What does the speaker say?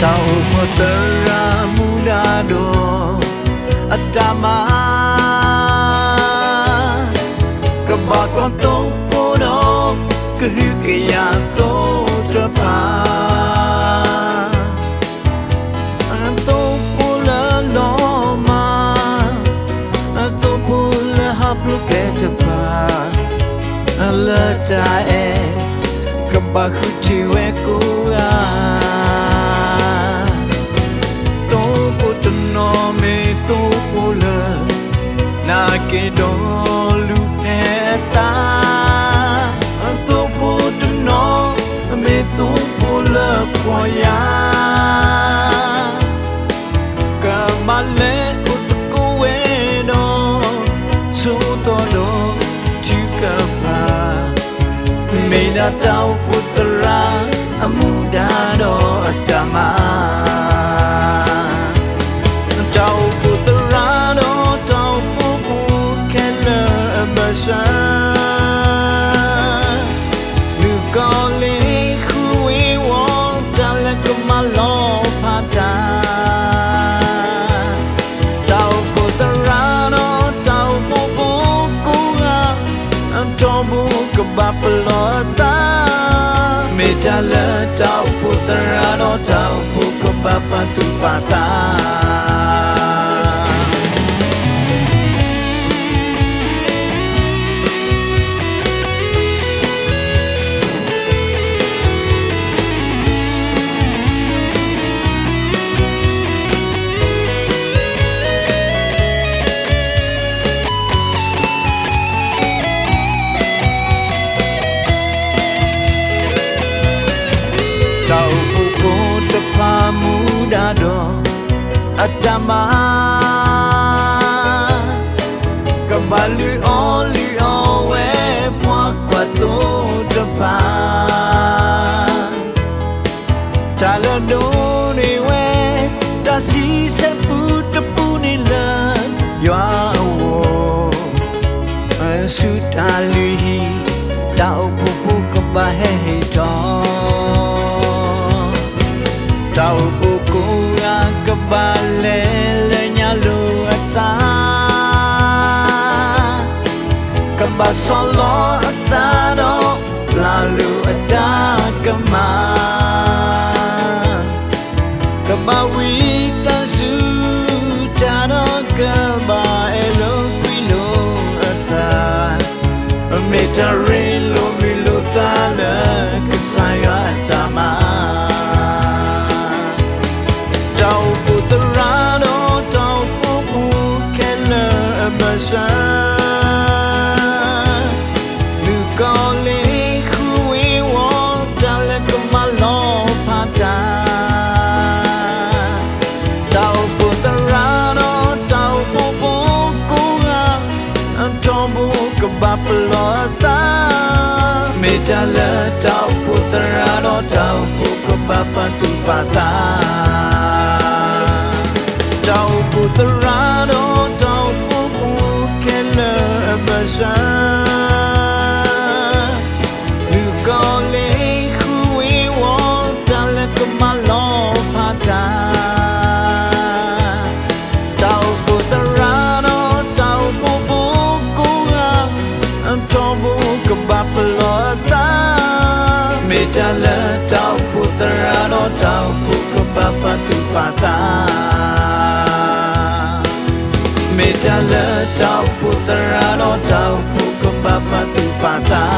တၢ်အိၣ်ဖှိၣ်သရၣ်မူဒါဒီး အတၢ်မၤ ကဘၣ်ကွၢ်သိဖိဒီး ကဟုကယာ်သိတဖၣ်, အသိဖိလၢလီၤမၢ်, အသိဖိလၢဟးဖျိးကျဲတဖၣ်, လၢတၢ်အဲၣ် ကဘၣ်ဃုထံၣ်ဝဲကိးဂၤ သိဖိတနီၤမ့ၢ်သိဖိလၢ နာ်က့ဒီးလူၤဖဲအသး, သိဖိတနီၤမ့ၢ်သိဖိလၢပီၢ်ယၢ် ကဘၣ်လဲၤအိၣ်သကိးဝဲဒီး ဆိးသီဒီးထုကဖၣ်, မ့ၢ်ဒၣ်တၢ်အိၣ်ဖှိၣ်သရၣ်အမူဒါဒီးအတၢ်မၤ တၢ်အိၣ်ဖှိၣ်သရၣ်ဒီးတၢ်အိၣ်ဖှိၣ်ဖိခဲလၢာ်အဘၢၣ်စၢၤ, မုၣ်ကီၤလံၢ်ဃုဝ့ၤဝီၤ တၢ်လၢကမၤလီၤဖးတၢ်, တၢ်အိၣ်ဖှိၣ်သရၣ်ဒီးတၢ်အိၣ်ဖှိၣ်ဖိကိးဂၤ, ထီဘိကဘၣ်ပလီၢ်အသး, မ့ၢ်တၢ်လၢတၢ်အိၣ်ဖှိၣ်သရၣ်ဒီးတၢ်အိၣ်ဖှိၣ်ကဘၣ်ပာ်သူၣ်ပာ်သး တၢ်အိၣ်ဖှိၣ်ဖိတဖၣ်မူဒါဒီး အတၢ်မၤ ကဘၣ်လုၢ်အီၣ်လုၢ်အီဝဲပှၤကွၢ်သိတဖၣ်, တၢ်လၢဒိးန့ၢ်ဝဲ တၢ်ဆံဆဲပူတပူန့ၣ်လၢယွၤအဂီၢ်, ဆူတၢ်လုၢ်ဟံၣ် တၢ်အိၣ်ဖှိၣ်ဖိကဘၣ်ဟဲဟ့ၣ်ထီၣ် တၢ်အိၣ်ဖှိၣ်ကိးဂၤကဘၣ်လဲၤလၢညါလိာ်အသး, ကဘၣ်ဆီၣ်လီၤအသးဒီး ပျၢ်လိာ်အတၢ်ကမၣ်, ကဘၣ်ဝံသးစူၤတၢ်ဒီးကဘၣ်အဲၣ်လိာ်ကွံလိာ်အသး, မ့ၢ်တၢ်ရ့လိာ်မုာ်လိာ်သးလၢကစၢ်ယွၤအတၢ်မၤ တၢ်အိၣ်ဖှိၣ်သရၣ်ဒီးတၢ်အိၣ်ဖှိၣ်ဖိခဲလၢာ်အဘၢၣ်စၢၤ, မုၣ်ကီၤလံၢ်ဃုဝ့ၤဝီၤ တၢ်လၢကမၤလီၤဖးတၢ်, တၢ်အိၣ်ဖှိၣ်သရၣ်ဒီးတၢ်အိၣ်ဖှိၣ်ဖိကိးဂၤ, ထီဘိကဘၣ်ပလီၢ်အသး, မ့ၢ်တၢ်လၢတၢ်အိၣ်ဖှိၣ်သရၣ်ဒီးတၢ်အိၣ်ဖှိၣ်ကဘၣ်ပာ်သူၣ်ပာ်သး တၢ်အိၣ်ဖှိၣ်သရၣ်ဒီးတၢ်အိၣ်ဖှိၣ်ဖိခဲလၢာ်အဘၢၣ်စၢၤ, မုၣ်ကီၤလံၢ်ဃုဝ့ၤဝီၤ တၢ်လၢကမၤလီၤဖးတၢ်, တၢ်အိၣ်ဖှိၣ်သရၣ်ဒီးတၢ်အိၣ်ဖှိၣ်ဖိကိးဂၤ, ထီဘိကဘၣ်ပလီၢ်အသး, မ့ၢ်တၢ်လၢတၢ်အိၣ်ဖှိၣ်သရၣ်ဒီးတၢ်အိၣ်ဖှိၣ်ကဘၣ်ပာ်သူၣ်ပာ်သး, မ့ၢ်တၢ်လၢတၢ်အိၣ်ဖှိၣ်သရၣ်ဒီးတၢ်အိၣ်ဖှိၣ်ကဘၣ်ပာ်သူၣ်ပာ်သး